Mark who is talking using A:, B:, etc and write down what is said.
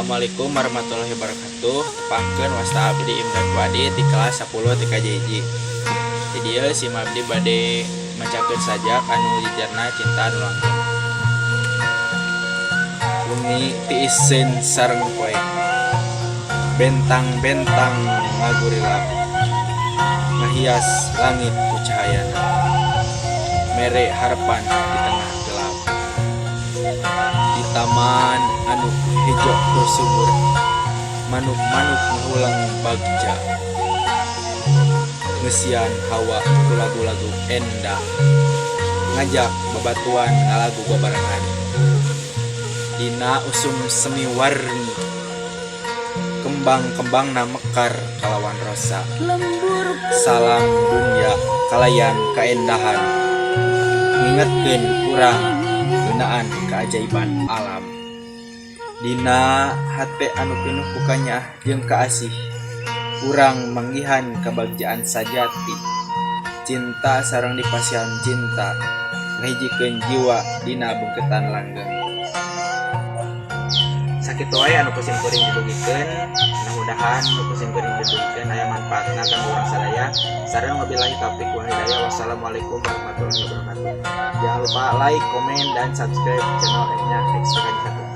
A: Assalamualaikum warahmatullahi wabarakatuh. Tepangkeun, wasta abdi Imdad Wadi di kelas 10 TKJ hiji. Di dieu sim abdi bade macakeun sajak anu jejerna cinta anu langgeng. Wengi tiiseun sareng poek. Bentang-bentang ngagurilap. Ngahias langit ku cahayana. Mere harapan di tengah gelap. Di taman anu hejo tur subur, manuk-manuk ngahuleng bagja, ngeusian hawa ku lagu-lagu endang, ngajak babaturan ngalagu babarengan. Dina usum semi warni, kembang-kembangna mekar kalawan rosa. Salam dunya kalayan kaendahan, ngingetkeun urang ngeunaan keajaiban alam. Dina hate anu pinuh ku kanyaah jeung kaasih, urang manggihan kabagjaan sajati. Cinta sareng dipasihan cinta ngahijikeun jiwa dina beungkeutan langgeng. Sakitu wae anu ku sim kuring didugikeun. Mudah-mudahan nu ku sim kuring didugikeun aya manfaatna kanggo urang sadaya. Sareng wabillahi taufiq wal hidayah, wassalamualaikum warahmatullahi wabarakatuh. Jangan lupa like, komen, dan subscribe channel nya XPKJ 1.